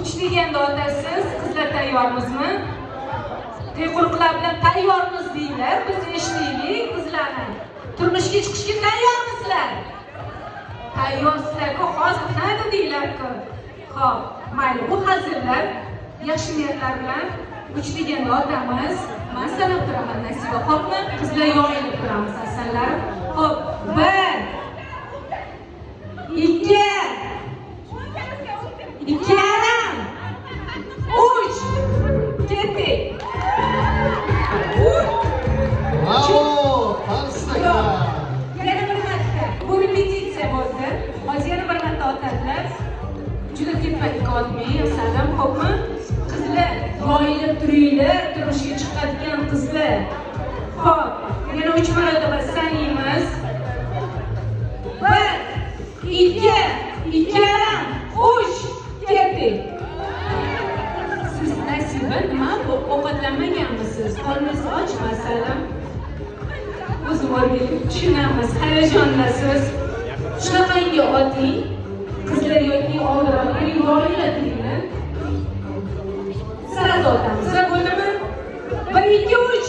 3 deganda otasiz. Qizlar, tayyormizmi? Tengqurlar bilan tayyormiz deylar. Biz eshitaylik qizlarni. Turmushga chiqishga tayyormisizlar? Tayyorsizlar-ku, hozir qani deylar-ku. Xo'p, mayli, bu hazillar. Yaxshi niyatlar bilan 3 deganda otamiz. Man sanab turaman, Nasiba, xo'pmi? Qizlar, yoyilib turamiz, asallarim. Xo'p, 1, 2, 2,5, 3, ketdik. Bravo! Qarsaklar! Yana bir marta. Bu repetitsiya bo'ldi. Hozir yana bir marta otadilar. Juda tepalikka otmang, asalim, xo'pmi? Qizlar, yoyilib turinglar, turmushga chiqadigan qizlar. Xo'p, yana 3 marotaba sanaymiz. 1, 2, 2,5, 3, ketdik. Siz, Nasiba, nima bu, ovqatlanmaganmisiz? Qorningiz ochmi, asalim? O'zim o'rgatib tushunamiz, hayajondasiz. Shunaqangi oting, qizlar yoki oldinroq yoyilib. Сразу otamiz, bo'ldimi? 1, 2, 3.